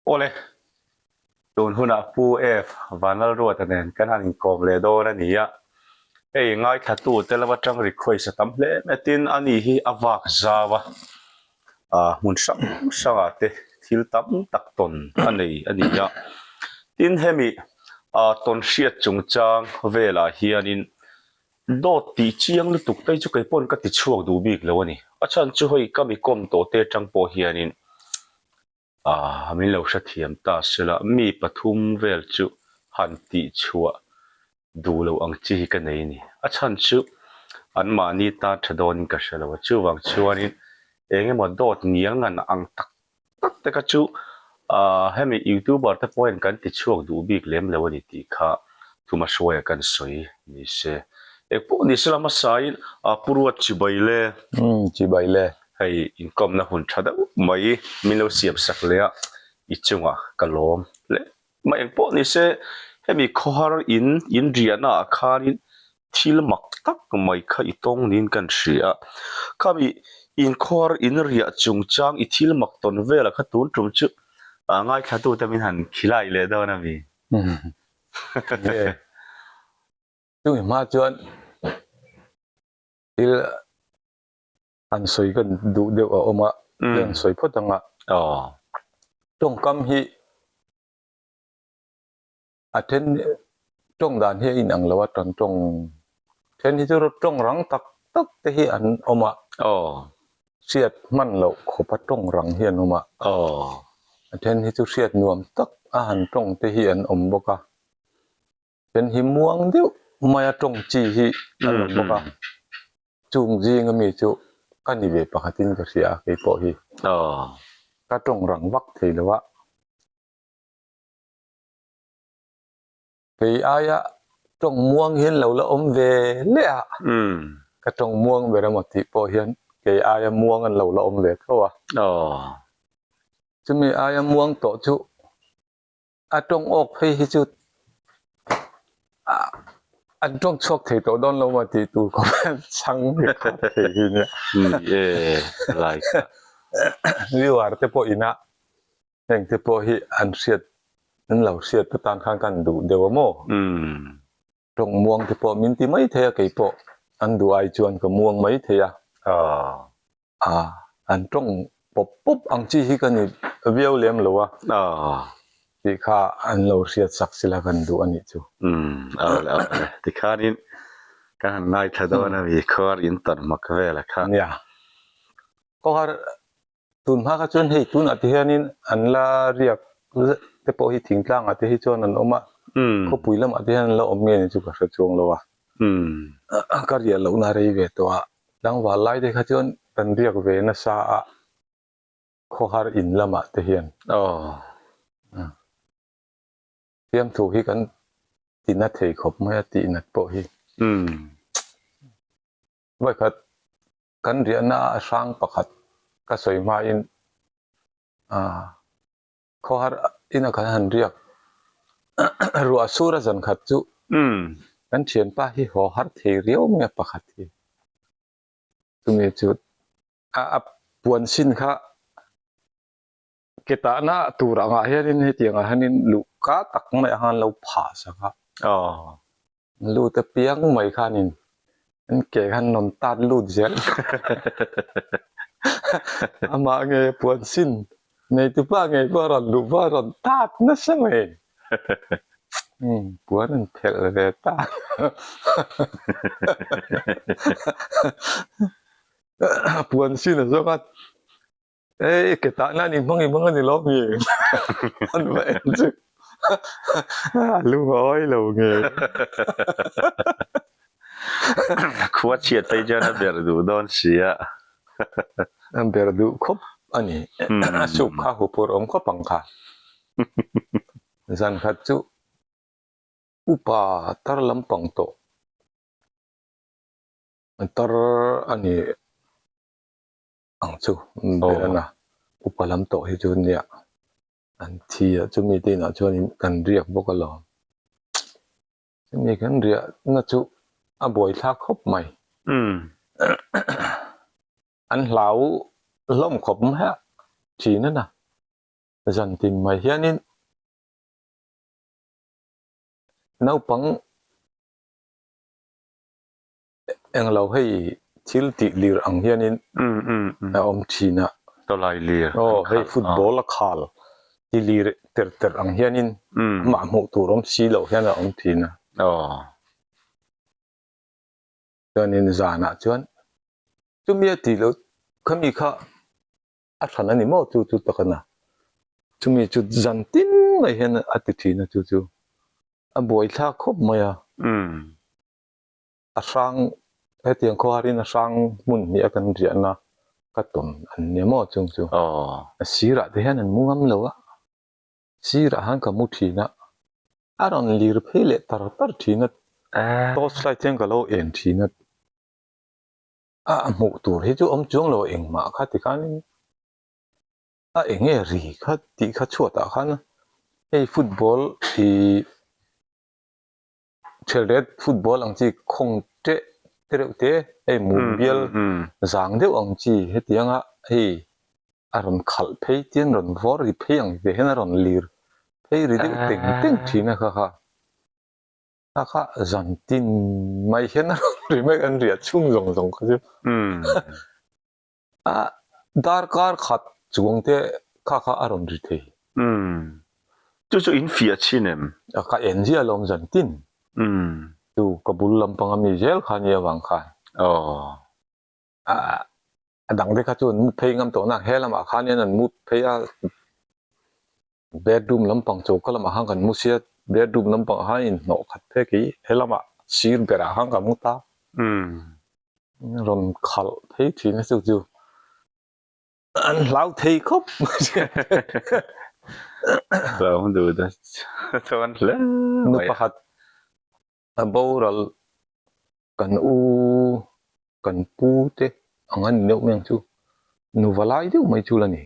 Awle, tun hunah Pu F. Vanlalruata nen kan han inkawm leh dawn a ni a, hei ngaithlatute lam atang request a tam hle mai a, tin ani hi a vak zau a, ah hmun hrang hrangah te thil tam tak tawn a nei a ni a, tin hemi ah tawn hriat chungchang velah hianin dawt tih chiang lutuk te hi chu kei pawn ka ti chhuak duh bik lo a ni, a chhan chu hei ka mi kawm tawh te atang pawh hianin. Ah, min lo hrethiam ta sela, mi pathum vel chu han tih chhuah duh loh ang chi hi ka nei a ni. A chhan chu anmahni tan tha dawnin ka hre lo a, chuvang chuanin eng emaw dawt ngial ngan ang tak tak te kha chu ah hemi youtuber te pawhin kan ti chhuak duh bik lem lo a ni tih kha thuma hruaia kan sawi ni se. Engpawh ni sela hmasain ah Pu Ruat Chibai le. Umm Chibai le. Hei inkawmna hun tha deuh mai min lo siam sak leh a, i chungah ka lawm hle mai. Engpawh ni se hemi khawhar in in riahna ah khanin thil mak tak mai kha i tawng niin kan hria a. Khami inkhawhar in riah chungchang i thil mak tawn velah kha tun tum chu ngaithlatute min han khilai leh dawn a mi. Chumi hma chuan thil an sawi ka duh deuh a awm a, an sawi phawt ang a. Tawngkam hi a then tawng dan hi a inang lo a, tan tawng then hi chu tawng rang tak tak te hi an awm a, hriat hman loh khawpa tawng rang hi an awm a, a then hi chu hriat nuam tak a han tawng te hi an awm bawk a. Then hi muang deuh maia tawng chi hi an awm bawk a. Chung zing ami chu ka ni ve pakhatin ka hria a kei pawh hi. Ka tawng rang vak thei lo a. Kei aia tawng muang hian lo la awm ve leh a. Ka tawng muang ber emaw tih pawh hian kei aia muang an lo la awm ve tho a. Chumi aia muang tawh chu A tawng awk phei hi chu an tawng chhuak thei tawh dawn lo maw tih tur khawp hian chhang hi khat thei hi nia. Ni e, lai kha. Viewer te pawh ina heng te pawh hi an hriat an lo hriat te tan khan kan duh deuh a maw? Tawng muang te pawh min ti mai thei a kei pawh an duh ai chuan ka muang mai thei a. A, an tawng pawp pawp ang chi hi ka ni viau lem lo a. Tih kha an lo hriat sak sila kan duh a nih chu. Umm, awle awle. Tikhanin kan han ngaithla dawn a mi khuar in tawn hmak vel a kha. Nia. Khawhar tun hma kha chuan hei tunah te hianin an la riak te pawh hi thingtlangah te hi chuan an awm a. Khawpui lamah te hian an la awm nge ni chu ka hre chuang lo a. Ka riah lohna rei ve tawh a. Tlangval lai te kha chuan kan riak ve nasa a, khawhar in lamah te hian fiamthu hi kan tina thei khawp mai a tih nat pawh hi. Vawikhat kan riahna a hrang pakhat ka sawi hmain Khawhar ina kan han riak ruah sur a zan khat chu kan thianpa hi haw har thei riau mai a pakhat hi chumi chu a puan sin kha ke tahna tur angah hianin hetiang ah hianin luh ka tak mai ang an lo phah sak a. Lut apiang mai khanin an ke khan rawn tat lut zel amah nge puan sin neitupa ngei pawh a rawn luh pawh a rawn tat nasa mai umm puan an phelh ve ta puan sin a zawng a. Ei ke tah nan i hmang i hmang a ni lo mi an va en chu a lung a awi lo nge. Khua chhiat phei chuan a ber duh dawn si a. A ber duh khawp a ni. A soup kha huphurh awm khawp ang kha. Zan khat chu upa tar lampang tawh tar a ni. ang chu Berana upa lam tawh hi chu nia an thi a chumi te inah chuanin kan riak bawk alawm chumi kan riah na chu a buaithlak khawp mai an hlau hlawm khawp mai a thin a na. Zan tin mai hianin naupang englo hei thil tih lir ang hianin a awm thin a. Tawlai lir. Aw hei football a khal ti lir ter ter ang hianin amah hmuh tur awm si loh hian a awm thin a. Aw. Chuanin zanah chuan chumi a tih loh khami kha a hran a ni maw chu chu tak a na. Chumi chu zan tin mai hian a ti thin a chu chu a buaithlak khawp mai a. A hrang hetiang khawharin a hrang hmun hnih a kan riahna ka tawn an nia maw chung chu. A sirah te hian an mu ngam lo a, sirah khan ka mu thin a, a rawn lir phei leh tar tar thin a, torch light hian ka lo en thin a. A hmuh tur hi chu awm chuang lo engmah kha ti khanin a eng nge ri kha tih kha chhuatah khan hei football ih ṭhelret football ang chi khawng teh te reuh te hei mum bial zang deuh ang chi hetianga hei a rawn khalh phei chian rawn vawr ri phei ang te hian a rawn lir phei ri deuh teng teng thin a kha kha. A kha zan tin mai hian a rawn ri mai kan riah chhung zawng zawng kha chu a darkar khat chuang te kha kha a rawn ri thei. Chu chu in fiah chin em? A kha en ziah alawm zan tin. Chu ka bul lampang ami zel kha nia vang khan. A a dang te kha chu an mu phei ngam tawh nak he lamah khan hian an mu phei a. Bedroom lampang choka lamah khan kan mu sia, bedroom lampangah khan inhnawh khat phek i he lamah sir berah khan kan mu ta. Rawn khalh phei thin a chu chu an hlau thei khawp mai sia. Hlau duh ta chuan hle Nu pakhat a boral Kan u, kan pu te ang a ni deuh mai ang chu, nuva lai deuh mai chu la ni.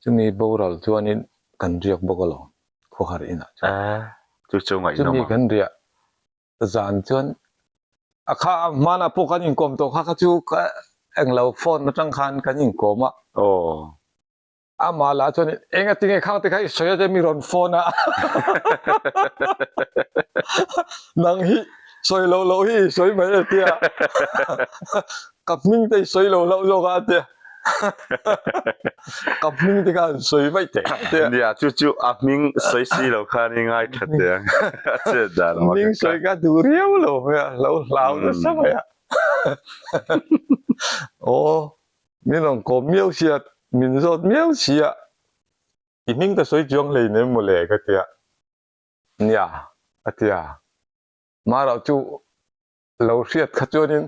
Chumi boral chuanin kan riak bawk alawm, khawhar inah chuan. Chu chu ngaihnawm ang. Chumi kan riah zan chuan a kha hmanah pawh kan inkawm tawh kha kha chu ka englo phone atang khan kan inkawm a. Amah lah chuan eng a tinge khang te kha i sawi a che mi rawn phone a nang hi sawi loh loh hi i sawi mai a tia ka hming te i sawi loh loh zawk a tia ka hming te kha an sawi vaih teh a tia Nia chu chu a hming sawi si lo khan i ngai tha teh ang a chet dan a hming sawi kha duh riau lo mai a lo hlau nasa mai a aw Min rawn kawm miau sia, min zawt miau sia, i hming ka sawi chuang hlei nem mawle ka tia. Nia, a tia. Marau chu lo hriat kha chuanin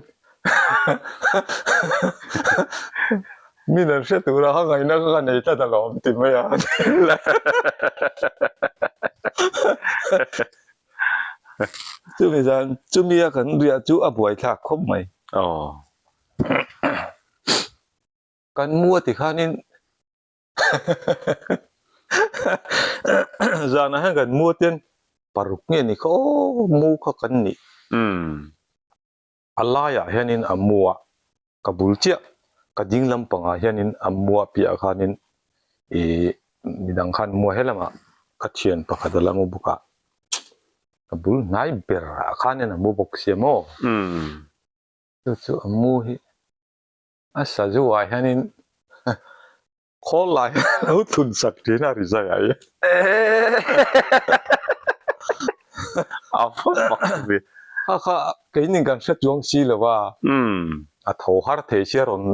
min an hre tura ka ngaihna kha ka nei tlat alawm ti mai a. Chumi zan, chumi a kan riah chu a buaithlak khawp mai. Aw. Kan mu a ti khanin zanah hian kan mu a tian paruk nge ni kha aw mu kha kan nih. A laiah hianin a mu a, ka bul chiah ka ding lampangah hianin a mu a piah khanin ih midang khan mu a helamah ka thian pakhat a la mu bawk a, ka bul hnai berah khanin a mu bawk sia maw. Chu chu a mu hi a sazu ah hianin khawl lai a lo thun sak thin a rizai ah hian. A va mak ve. Kha kha keinin kan hre chuang si lo a, a tho har thei sia rawn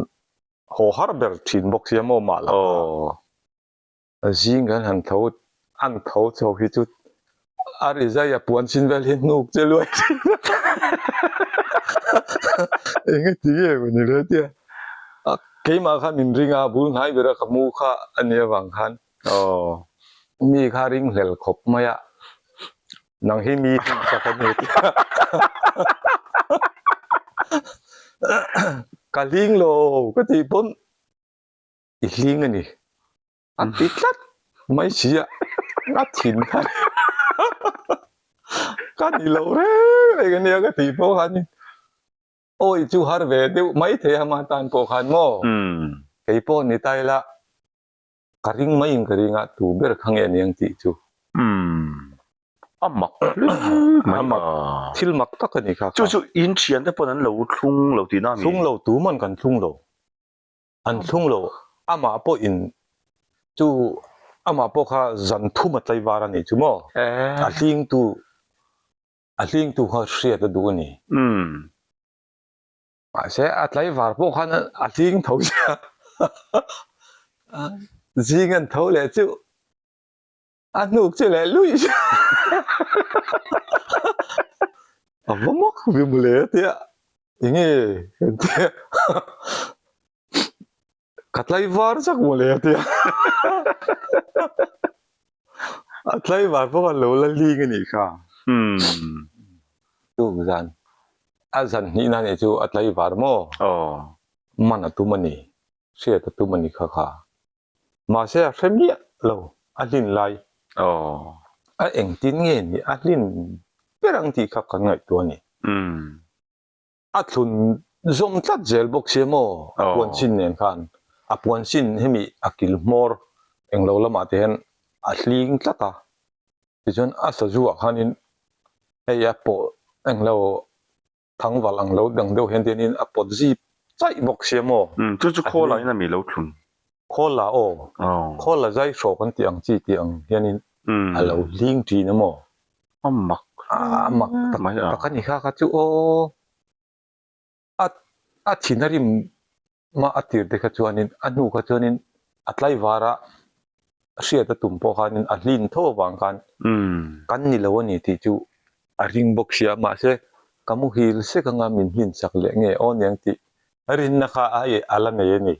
haw har ber thin bawk sia maw mah lah kha. Zing kan han tho an tho chho hi chu a rizai a puan chin vel hi hnuk che luai thin eng nge ti nge maw ni le tia a keimah khan min ring a bul hnai ber a ka mu kha a nih avang khan mi kha ring hlel khawp mai a nang hi mi ring chak a ni tia ka hling lo ka tih pawn i hling a ni. A ti tlat mai si a, a thin khan ka ni lo reng reng a nia ka tih pawh khan awi chu har ve deuh mai thei a hma tan pawh khan maw kei pawh ni ta ila. Ka ring maiin ka ring a, tu ber kha nge aniang tih chu. Umm. A mak hle mai A mak. Thil mak tak a ni kha kha. Chu chu in thiante pawn an lo thlung lo tihna a mi? Thlung lo, tuman kan thlung lo. An thlung lo. Amah pawh in chu amah pawh kha zan thum a tlaivar a nih chu maw? A hlingtu a hlingtu kha hriat a duh a ni. Umm. Mahse a tlaivar pawh khan a hling tho sia zing an tho leh chu a hnuk chu leh luih sia a va mak ve mawle a tia enge kan tia Ka tlaivar chak mawle a tia. A tlaivar pawh khan lo la ling a nih kha. Umm. Tuk zan a zan hnihna nih chu a tlaivar maw? Aw. Man a tum a ni. Hriat a tum a ni kha kha. Mahse a hre miah lo a hlin lai. Aw. A engtin nge ni a hlin ber ang tih kha kan ngaihtuah a ni. Umm. A thlun zawm tlat zel bawk sia maw? A puan sin nen khan. A puan sin hemi a kil hmawr englo lamah te hian a hling tlat a. Tichuan a sazu ah khanin hei a pawh englo thangval ang lo dang deuh hian tianin a pawt zip chaih bawk sia maw? Umm chu chu khawl ah in a mi lo thlun. Khawl ah aw. Khawl a zai hrawk an tih ang chi tih ang hianin a lo hling thin a maw? A mak A mak tak tak a ni kha kha chu aw. A a thin a rim mah a tir te kha chuanin a hnu kha chuanin a tlaivar a hriat a tum pawh khanin a hlin tho avang khan kan ni lo a ni tih chu a ring bawk sia mahse ka muhil sek anga min hlin chak leh nge aw niang tih rinna kha a a la nei a ni.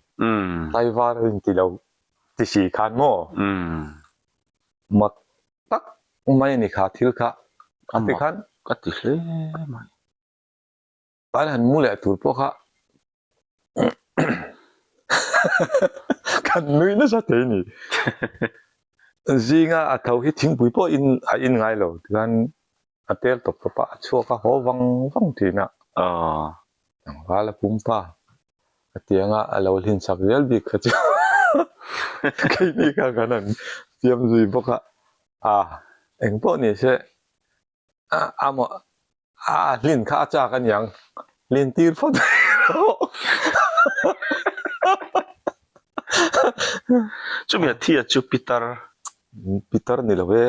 Tlaivar a inti lo ti si khan maw? Mak tak mai a ni kha thil kha a ti khan ka ti hle mai. Kan han mu leh tur pawh kha kan nui nasa thei ni. Zinga a tho hi thingpui pawh in a in ngai lo tikhan a tel tawp tawp a, a chhuak a haw vang vang thin a. Tlangval a pumpa a tianga a lo hlin chak zel bik kha chu keini kha kan han fiam zui bawk a, a engpawh ni se a maw a hlin kha a chak a niang hlin tir phawt rawh. Chumi a thia chu pitar. Pitar ni lo e,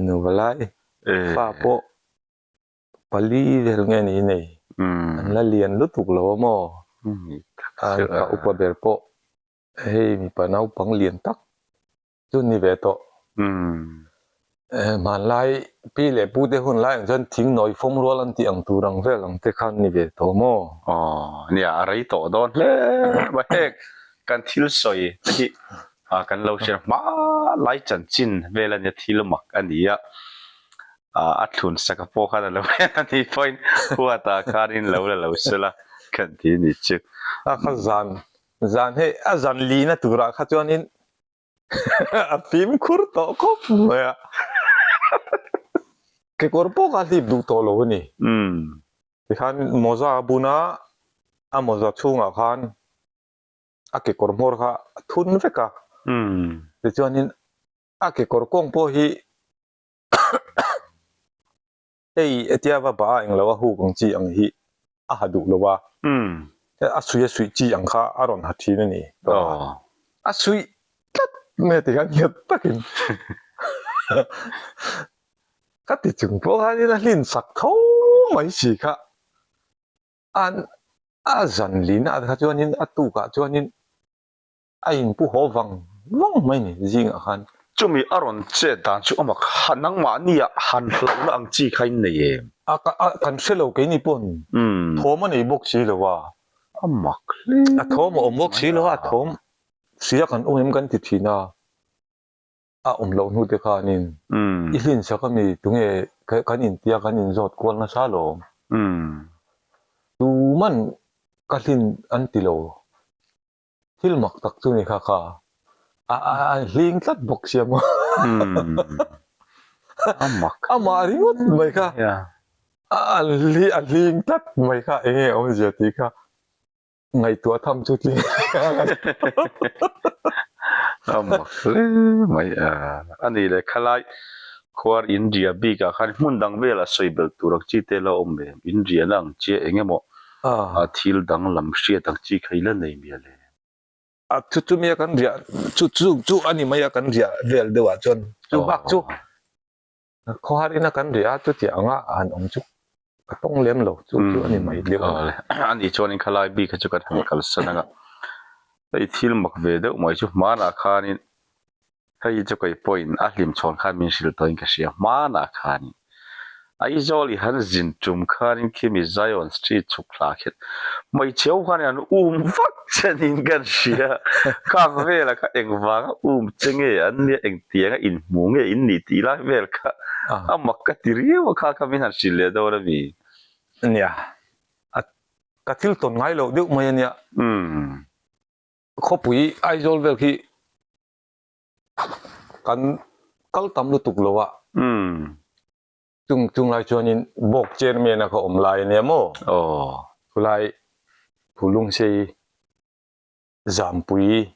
nuva lai fa pawh. Pali vel nge ni nei? An la lian lutuk lo a maw? Ka upa ber pawh hei mipa naupang lian tak chu ni ve tawh. Hmanlai pi leh pu te hun lai ang chuan thing nawi fawm rual an tih ang tur ang vel ang te khan ni ve tawh maw? Aw nia a rei tawh dawn hle mai heng kan thil sawi te hi kan lo hria hma lai chanchin vel a nia thil mak a ni a. a thlun sak a pawh khan a lo en a nih pawhin huatah khanin lo la lo sela kan ti a nih chu. A kha zan zan hei a zan lina turah kha chuanin a fimkhur tawh khawp mai a, kekawr pawh kha a hlip duh tawh lo a ni. Tikhan mawza a bun a, a mawza chhungah khan a kekawr hmawr kha a thun vek a, tichuanin a kekawr kawng pawh hi Hei hetia va bah a englo a huk ang chi ang hi a ha duh lo a, a suih a suih chi ang kha a rawn ha thin a ni. A suih tlat mai a ti khan nghet takin ka ti chung pawh khanin a hlin sak tho mai si kha. An a zan lin ah kha chuanin a tukah chuanin A inpu haw vang vang mai ni zingah khan. Chumi a rawn chet dan chu a mak ha nangmahni ah han hlauhna ang chi kha in nei em? A ka a kan hre lo keini pawn thawm a nei bawk si lo a. A mak hle A thawm a awm bawk si lo a, a thawm hria kan awm em kan ti thin a. A awm loh hnu te khanin i hlin sak a mi tunge kan intia kan inzawt kual nasa lawm. Tuman ka hlin an ti lo. Thil mak tak chu ni kha kha a a hling tlat bawk sia maw. A mak. Amah ringawt mai kha a a hling tlat mai kha eng nge awmzia tih kha ngaihtuah tham chu tling. A mak hle mai a. A nih leh khalai khuar India bikah khan hmun dang velah sawi belh tur ang chi te la awm em? India na ang chia eng emaw a thil danglam hriat ang chi kha i la nei mial em? A chu chu mia kan riah chu chu chu a ni mai a kan riah vel deuhah chuan chu bak chu Khawhar ina kan riah a chutiang anga han awm chu ka tawng lem lo chu chu a ni mai deuh a. A nih chuanin khalai bik kha chu kan han kalsan anga hei thil mak ve deuh mai chu hmanah khanin hei chu kei pawhin a hlim chhawn khan min hrilh tawhin ka hria hmanah khanin Aizawl i han zin tum khanin khimi Zion Street chhuk thla khian hmeichhe ho khanin an um vak che niin kan hria. Khang velah kha engvanga um che nge an nia engtianga inhmu nge in nih tih lai vel kha a mak ka ti riau a kha kha min han hrilh leh dawn a mi. Nia, a ka thil tawn ngai loh deuh mai a nia. Khawpui Aizawl vel khi kan kal tam lutuk lo a. Chung chung lai chuanin bawk chairman a ka awm lai ania maw? Aw. Khulai Phulungsei Zampui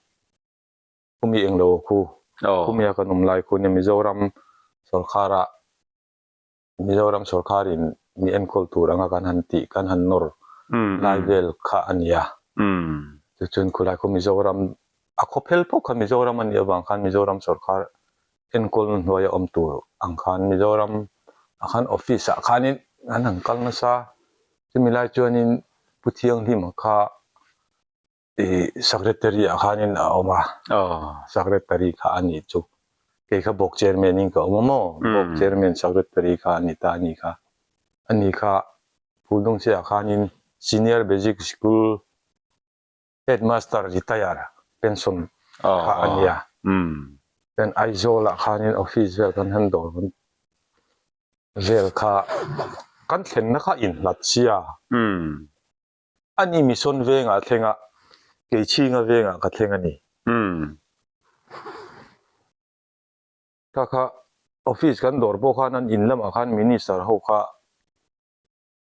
khumi englo khu khumi a kan awm lai khu nia Mizoram sawrkhara Mizoram sawrkharin mi enkawl tur anga kan han tih kan han nawr lai vel kha a nia. Chuchuan khulai khu Mizoram a khawphel pawh kha Mizoram a nih avang khan Mizoram sawrkhar enkawl hnuaia awm tur ang khan Mizoram ah khan office ah khanin an han kal nasa chumi lai chuanin Pu Thianghlima kha ih secretary ah khanin a awm a secretary kha a nih chu kei kha bawk chairman in ka awm a maw bawk chairman secretary kha a ni ta a ni kha a ni kha Phuldungchhia ah khanin senior basic school Headmaster retire pension kha a nia. Chuan Aizawl ah khanin office vel kan han dawr vel kha kan thlenna kha inhlat sia. Ani mission vengah a thleng a, Keichhinga vengah ka thleng a ni. Kha kha office kan dawr pawh khan an in lamah khan minister ho kha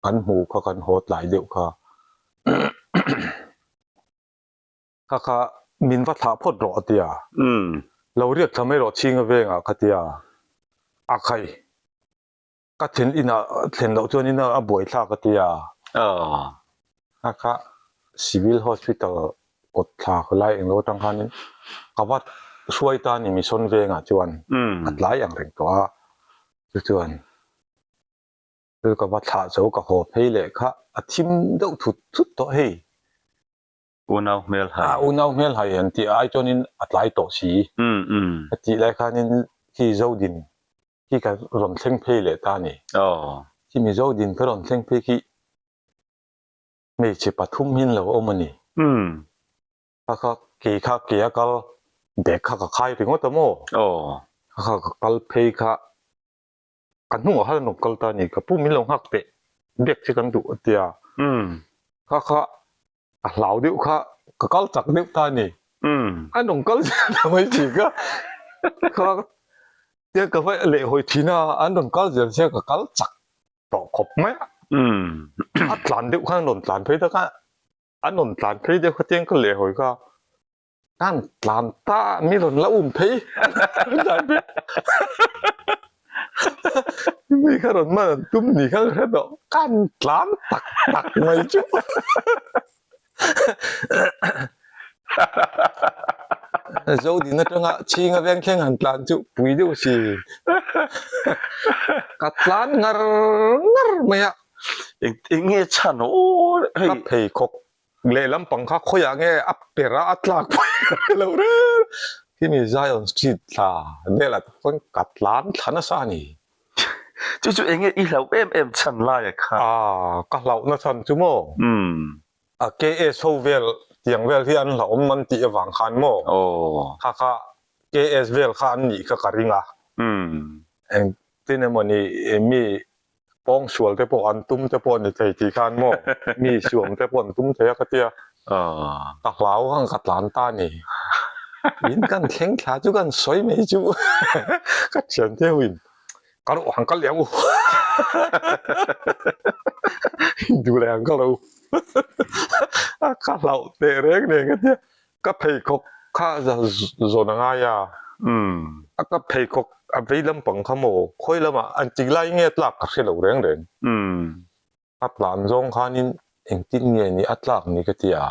Kan hmu kha kan haw tlai deuh kha. Kha kha min va thlah phawt rawh a ti a. Lo riak thla mai rawh chhinga vengah ka ti a. A khai. Ka thlen inah thlen loh chuan ina a buai thlak a ti a. Kha kha Civil Hospital kawt thla khawlai englo atang khanin ka va hruai ta a ni Mission vengah chuan a tlai ang reng tawh a. Chu chuan. Chu ka va thlah zo ka haw phei leh kha a thim deuh thut thut tawh hei. Unau hmel hai. A unau hmel hai an tih ai chuanin a tlai tawh si. A tih lai khanin khi Zodin khi ka rawn thleng phei leh ta a ni. Khi mi Zodin ka rawn thleng phei khi hmeichhe pathum hi an lo awm a ni. Kha kha kei kha ke a kal bag kha ka khai ringawt a maw? Kha kha ka kal phei kha. Ka hnungah khan an rawn kal ta a ni, ka pu min lo nghak teh biak che kan duh a ti a, kha kha a hlau deuh kha ka kal chak deuh ta a ni, an rawn kal zel ta mai thin kha, kha tia ka va leh hawi thin a, an rawn kal zel sia ka kal chak tawh khawp mai a, a tlan deuh khan an rawn tlan phei tak a, an rawn tlan phei deuh kha tiang ka leh hawi kha. Kan tlan ta mi rawn la um phei mi kha rawn man an tum ni kha ka hre tawh kan tlan tak tak mai chu Zodin atanga chhinga veng thleng han tlan chu pui deuh si ka tlan ngar ngar mai a eng nge chhan aw hei ka pheikhawk Lehlam pang kha khawiah nge a per a a tlak pawh hi ka hre lo reng. Khimi Zion Street thla velah te chuan ka tlan thla nasa a ni. Chu chu enge i hlauh em em chhan laia kha? Aaa ka hlauhna chhan chu maw? A KS ho vel tiang vel hi an hlauhawm an tih avang khan maw? Kha kha KS vel kha an nih kha ka ring a. Engtin emawni mi Pawng sual te pawh an tum te pawh a ni thei tih khan maw mi suam te pawh an tum thei a ka tia ka hlau khan ka tlan ta a ni. In kan thleng thla chu kan sawi mai chu ka thian te ho in ka rawh ang ka leh u duh leh ang ka lo ka hlauh teh reng nen ka tia ka pheikhawk. kha zawn a ngai a. A ka pheikhawk a vei lampang kha maw khawi lamah an tih lai nge tlak ka hre lo reng reng. A tlan zawng khanin engtin nge ni a tlak ni ka ti a,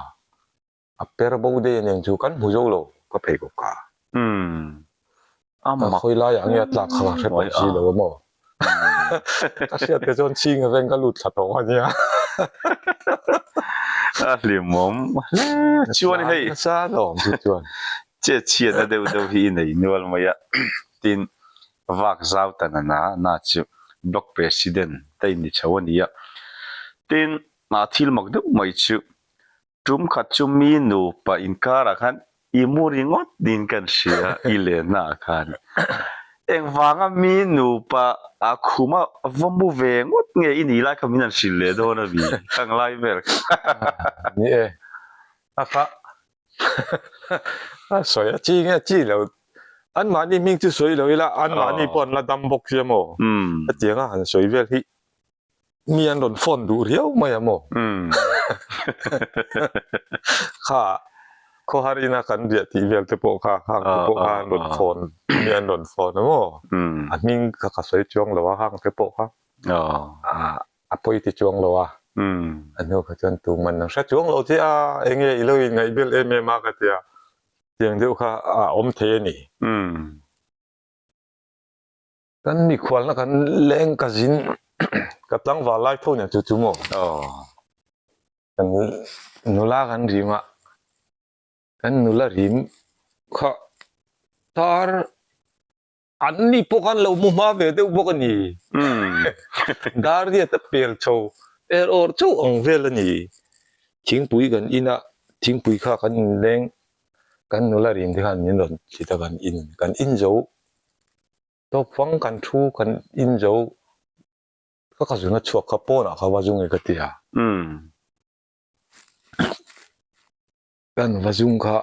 a per bo daih a nen chu kan hmu zo lo ka pheikhawk kha. A mak khawi laiah nge a tlak kha ka hre tawh si lo a maw. Ka hriat te chuan chhing aveng ka lut thla tawh a nia. A hlimawm hle chuan hei. Nasa alawm chu chuan. Chet chhiatna deuh deuh hi i nei nual mai a, tin vak zau ta na na na chu Block President te in ni chho a ni a. Tin, thil mak deuh mai chu Tum khat chu mi nupa inkarah khan i mu ringawt niin kan hria i lenna ah khan. Engvanga mi nupa a khuma va mu ve ngawt nge i nih lai kha min han hrilh leh dawn a mi ka nglai vel kha. Ni e, a kha a sawi a chi nge chi lo anmahni hming chu sawi lo ila anmahni pawh an la dam bawk sia maw hetianga han sawi vel hi Mi an rawn phone duh riau mai a maw? Kha khawhar ina kan riah tih vel te pawh kha hang te pawh kha an rawn phone mi an rawn phone a maw? A hming kha ka sawi chuang lo a hang te pawh kha a pawi ti chuang lo a, a hnu kha chuan tuman an hre chuang lo che a enge i lo inngaihbel em em a ka ti a, tiang deuh kha a awm thei a ni. Kan mikhualna kan leng ka zin ka tlangval lai tho nia chu chu maw? Kan nula kan rim a, kan nula rim kha tar an ni pawh khan lo mu hma ve deuh bawk a ni. Dar riat a pel chho er awr chauh ang vel a ni. Thingpui kan in a, thingpui kha kan inleng kan nula rim te khan min rawn thlit a kan in kan in zo. Tawkfang kan thu kan in zo ka ka zuna chhuak kha pawnah kha va zung e ka ti a. Kan va zung kha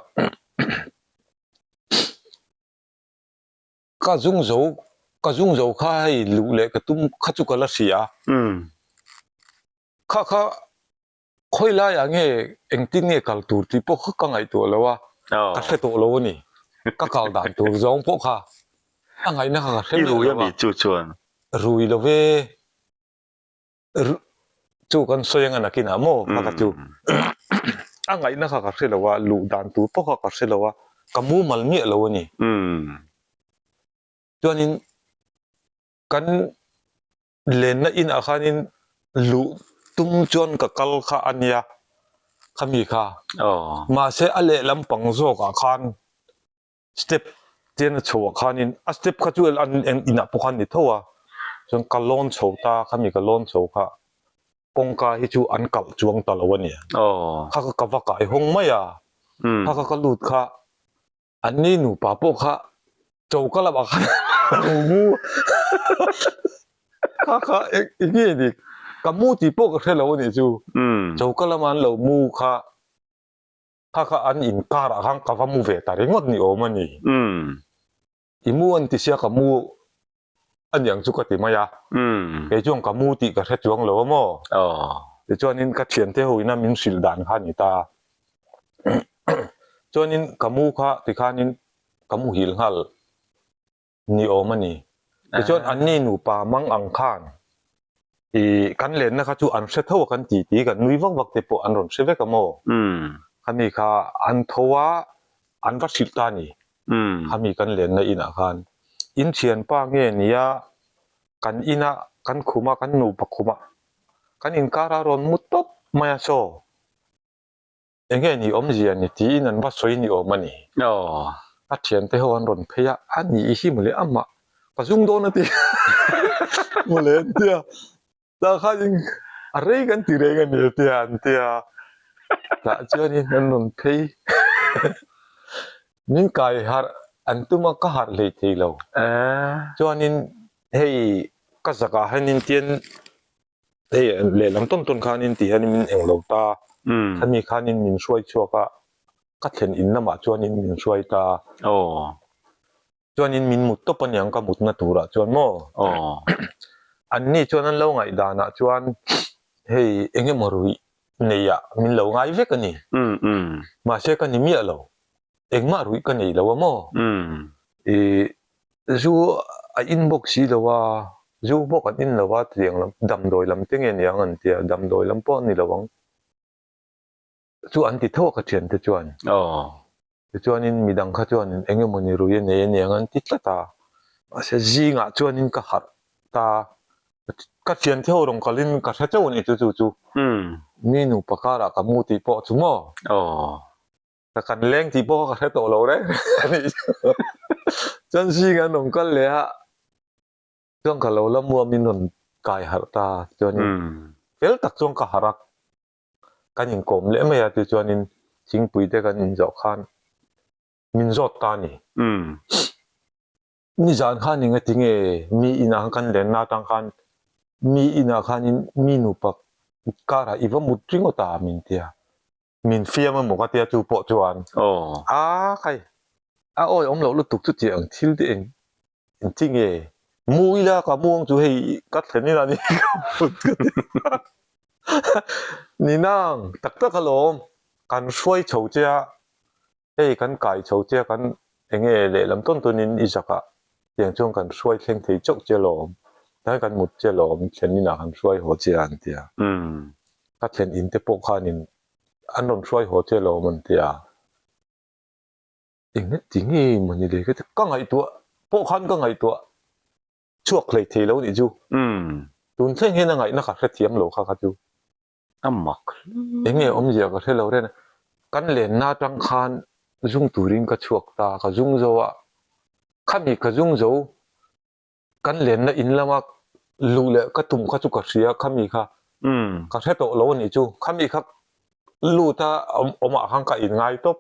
ka zung zo ka zung zo kha hei luh leh ka tum kha chu ka la hria a. Kha kha Khawi laiah nge engtin nge kal tur tih pawh kha ka ngaihtuah lo a, ka hre tawh lo a ni. Ka kal dan tur zawng pawh kha a ngaihna kha ka hre miah lo a. Chu chuan. Rui lo ve. Chu kan sawi anga nakinah maw kha ka chu. A ngaihna kha ka hre lo a, luh dan tur pawh kha ka hre lo a, ka mumal miah lo a ni. Chuanin kan Lenna inah khanin luh tum chuan ka kal kha a nia, khami kha. Mahse a lehlam pang zawkah khan step tian a chhoah khanin a step kha chu an inah pawh khan ni tho a, chuan ka lawn chho ta khami ka lawn chho kha kawngka hi chu an kalh chuang ta lo a nia. Kha kha ka va kai hawng mai a, kha kha ka lut kha An ni nupa pawh kha choka lamah khan a lo mu kha kha eng nge ni ka mu tih pawh ka hre lo a nih chu choka lama an lo mu kha kha kha an inkar ah khan ka va mu ve ta ringawt ni awm a ni i mu an ti sia ka mu a niang chu ka ti mai a, kei chuan ka mu tih ka hre chuang lo a maw? Tichuanin ka thiante ho ina min hrilh dan kha a ni ta. Chuanin ka mu kha tikhanin ka muhil nghal ni awm a ni. Tichuan anni nupa mang ang khan i kan lenna kha chu an hre tho a kan ti ti kan nui vak vak te pawh an rawn hre vek a maw? Khami kha an tho a, an va hrilh ta a ni. Khami kan lenna inah khan in thianpa nge nia kan ina kan khuma kan nupa khuma kan inkar a rawn mu tawp mai a saw enge ni awmzia ni tiin an va sawi ni awm a ni. A thiante ho an rawn phei a, a ni i hi mawle amah ka zung dawn a ti mawle an tia. Tah khanin a rei kan ti reng a ni a tia an tia. Tah chuanin an rawn phei min kai harh an tum a ka harh hlei thei lo. Chuanin hei ka zakah hianin tian hei lehlam tawn tawn khanin ti hianin min eng lo ta. Khami khanin min hruai chhuak a ka thlen in lamah chuanin min hruai ta. Chuanin min mut tawp aniang ka mutna turah chuan maw? Anni chuan an lo ngaihdanah chuan hei eng emaw ruih neiah min lo ngai vek a ni. Mahse ka ni miah lo. Engmah ruih ka nei lo a maw? I zu a in bawk si lo a, zu pawh kan in lo a tiang lam damdawi lam te nge niang an tia, damdawi lam pawh a ni lo ang chu an ti tho a ka thiante chuan. Tichuanin midang kha chuanin eng emawni rui a nei aniang an ti tlat a, mahse zingah chuanin ka harh ta, ka thiante ho rawn kalin ka hre chauh a ni chu chu chu mi nupa karah ka mu tih pawh chu maw? Ka kan leng tih pawh kha ka hre tawh lo reng a nih chu. Chuan zingah an rawn kal leh a, chuan ka lo la muamin rawn kai harh ta chuanin fel tak chuan ka harh a, kan inkawm leh mai a tichuanin thingpui te kan inzawh khan min zawt ta a ni. Nizan khan eng ati nge mi inah khan kan lenna atang khan mi inah khanin mi nupa karah i va mut ringawt a min ti a. Min fiam emaw ka tia chu pawh chuan a khai a awi awm loh lutuk chu tih ang thil te eng engti nge mu ila ka mu ang chu hei ka thlen ila ni ka mut ka ti ni nang tak tak alawm kan hruai chho che a hei kan kai chho che a kan enge lehlam tawn tawn in i zak ah tiang chuan kan hruai thleng thei chauh che alawm tlai kan mut che alawm thlen inah kan hruai haw che a an ti a ka thlen in te pawh khanin an rawn hruai haw che alawm an ti a eng ti nge mawni le ka ti ka ngaihtuah pawh khan ka ngaihtuah chhuak hlei thei lo nih chu tun thleng hian a ngaihna ka hrethiam lo kha kha chu. A mak hle. Eng nge awmzia ka hre lo reng a, kan lenna atang khan zung turin ka chhuak ta, ka zung zo a, khami ka zung zo kan lenna in lama luh leh ka tum kha chu ka hria, khami kha ka hre tawh lo a nih chu, khami kha lut a awmah khan ka in ngai tawp.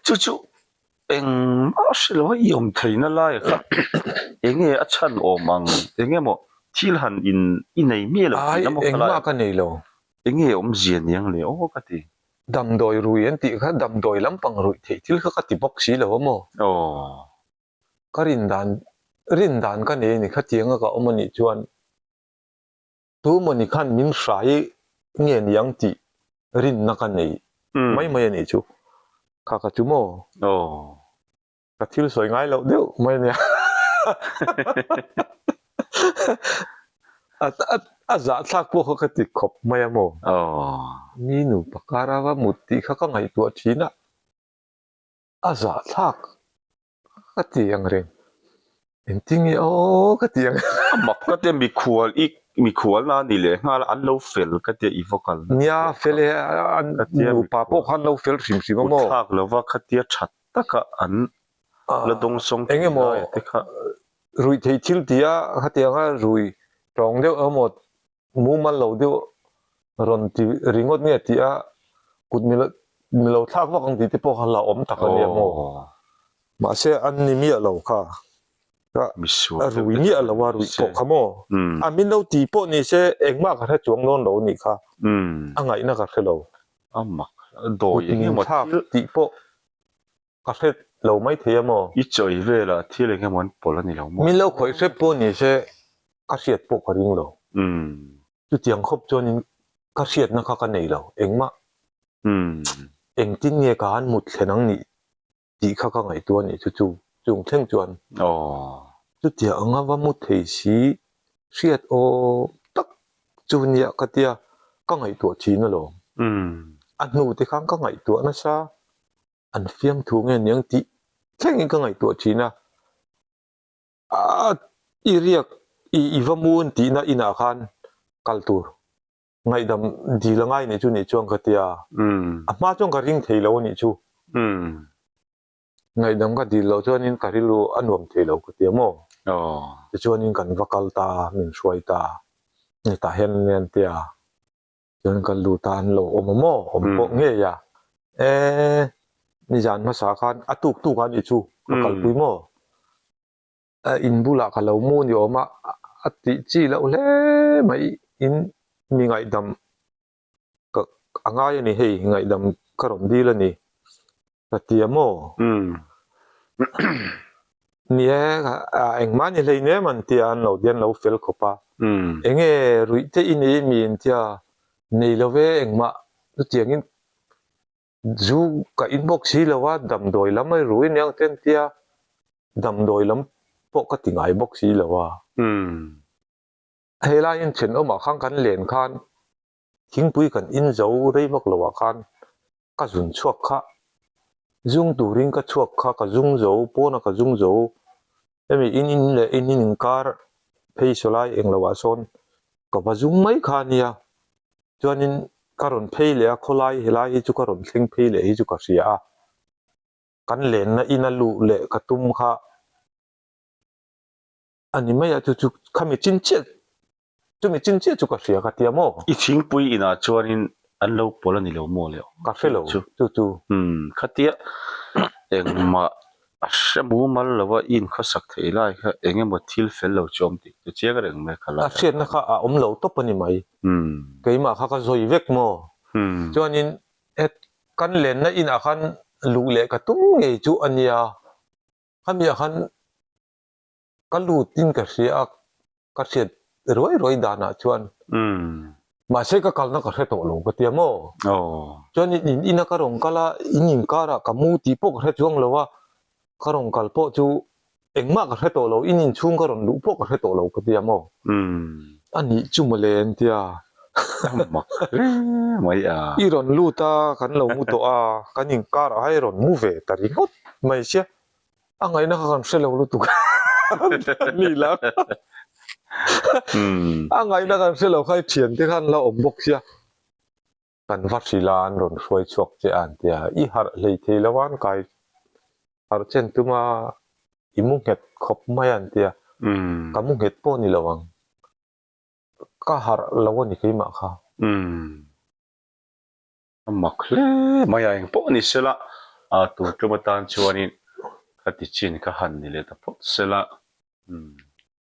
Chu chu Engmah hre lo a i awm theihna lai kha eng nge a chhan awm ang eng emaw thil han in i nei miah lo tih emaw kha lai Engmah ka nei lo. Eng nge awmzia niang le aw ka ti. Damdawi rui an tih kha damdawi lampang ruih theih thil kha ka ti bawk si lo a maw? Aw. Ka rin dan rin dan ka nei a ni khatianga ka awm a nih chuan Tu mawni khan min hrai nge niang tih rinna ka nei mai mai a nih chu. Kha ka chu maw? Aw. Ka thil sawi ngai loh deuh mai a nia. A zahthlak pawh kha ka ti khawp mai a maw? Aw. Mi nupa kara va mut tih kha ka ngaihtuah thin a. A zahthlak ka ti ang reng. Engtin nge aw ka ti ang. A mak ka tia mikhual i mikhual na ni leh nghal an lo fel ka tia i va kal na Nia fel e an nupa pawh khan lo fel hrim hrim a maw. Kut thlak lova khatia that taka an la dawngsawng thei lai te kha. Ruih theih thil tia khatianga rui tawng deuh emaw Mumal lo deuh rawn ti ringawt nge tih a kut mi mi lo thlak vak ang tih te pawh kha la awm tak a nia maw. Mahse an ni miah lo kha ka a rui miah lo a ruih pawh kha maw. A min lo ti pawh ni se engmah ka hre chuang dawn lo nih kha a ngaihna ka hre lo. A mak dawi eng emaw thil tih pawh Ka hre lo mai thei a maw? I chawi velah thil eng emaw an pawlh a ni lo maw? Min lo khawih hrep pawh ni se ka hriat pawh ka ring lo. Chutiang khawp chuanin ka hriatna kha ka nei lo engmah. Engtin nge ka han mut thlen ang nih tih kha ka ngaihtuah a nih chu chu chung thleng chuan. Chutiang anga va mu thei si hriat awm tak chu nia ka tia ka ngaihtuah thin alawm. A hnu te khan ka ngaihtuah nasa. An fiamthu nge niang tih thlengin ka ngaihtuah thin a, a i riak i i va mun tihna inah khan kal tur ngaihdam dil a ngai nih chu nih chuan ka tia, a hma chuan ka ring thei lo a nih chu, ngaihdam ka dil loh chuanin ka rilru a nuam thei lo ka tia maw, tichuanin kan va kal ta min hruai ta, hetah hian ania an tia. Chuan ka lut a an lo awm a maw? Awm pawh ngei a. E, nizan hmasa khan a tuk tuk a nih chu ka kalpui maw? A in bulah ka lo mu ni awm a, a tih chi loh hle mai in mi ngaihdam ka a ngai a ni hei ngaihdam ka rawn dil a ni. Ka ti a maw? Ni e, engmah ni hlei nem an tia an lo dian lo fel khawp a. Enge ruih te i nei mi an tia, nei lo ve engmah chutiangin. Zu ka in bawk si lo a, damdawi lam a rui aniang te an tia, damdawi lam pawh ka ti ngai bawk si lo a. Helai in thenawmah khan kan len khan thingpui kan in zo rei vak lo ah khan ka zun chhuak kha, zung turin ka chhuak kha ka zung zo, pawnah ka zung zo, hemi in in leh in in inkar phei saw lai englo ah sawn ka va zung mai kha a nia, chuanin ka rawn phei leh a khawlai helai hi chu ka rawn thleng phei leh hi chu ka hria a, kan lenna ina luh leh ka tum kha a ni mai a, chu chu khami chin chiah Chumi chin chiah chu ka hria ka tia maw? I thingpui inah chuanin an lo pawl a ni lo maw le aw? Ka hre lo chu chu. Umm khatia engmah a hre mumal lo a i inkhawsak theih lai kha eng emaw thil fel lo chu a awm tih chu chiang reng mai kha lai. A hriatna kha a awm lo tawp a ni mai. Umm. Keimah kha ka zawi vek maw? Umm. Chuanin het kan lenna inah khan luh leh ka tum ngei chu a nia. Khamiah khan Ka lutin ka hria a, ka hriat ruai ruai danah chuan mahse ka kalna ka hre tawh lo ka tia maw? Chuan in ina ka rawn kal a, in inkarah ka mu tih pawh ka hre chuang lo a, ka rawn kal pawh chu engmah ka hre tawh lo, in inchhung ka rawn luh pawh ka hre tawh lo ka tia maw? A nih chu mawle an tia. Mak hle mai a. I rawn lut a, kan lo mu tawh a, kan inkarah hai rawn mu ve ta ringawt mai sia. A ngaihna kha kan hre lo lutuk ni la. A ngaihna kan hre lo kha i thian te khan la awm bawk sia. Kan va hrilh a an rawn hruai chhuak che a an ti a, i harh hlei thei lo a an kai harh chen tum a i mu nghet khawp mai a an ti a, ka mu nghet pawh ni lo ang, ka harh lo a ni keimah kha. A mak hle mai a, engpawh ni sela a tur tum atan chuanin khati chin kha han ni leh ta phawt sela. Umm.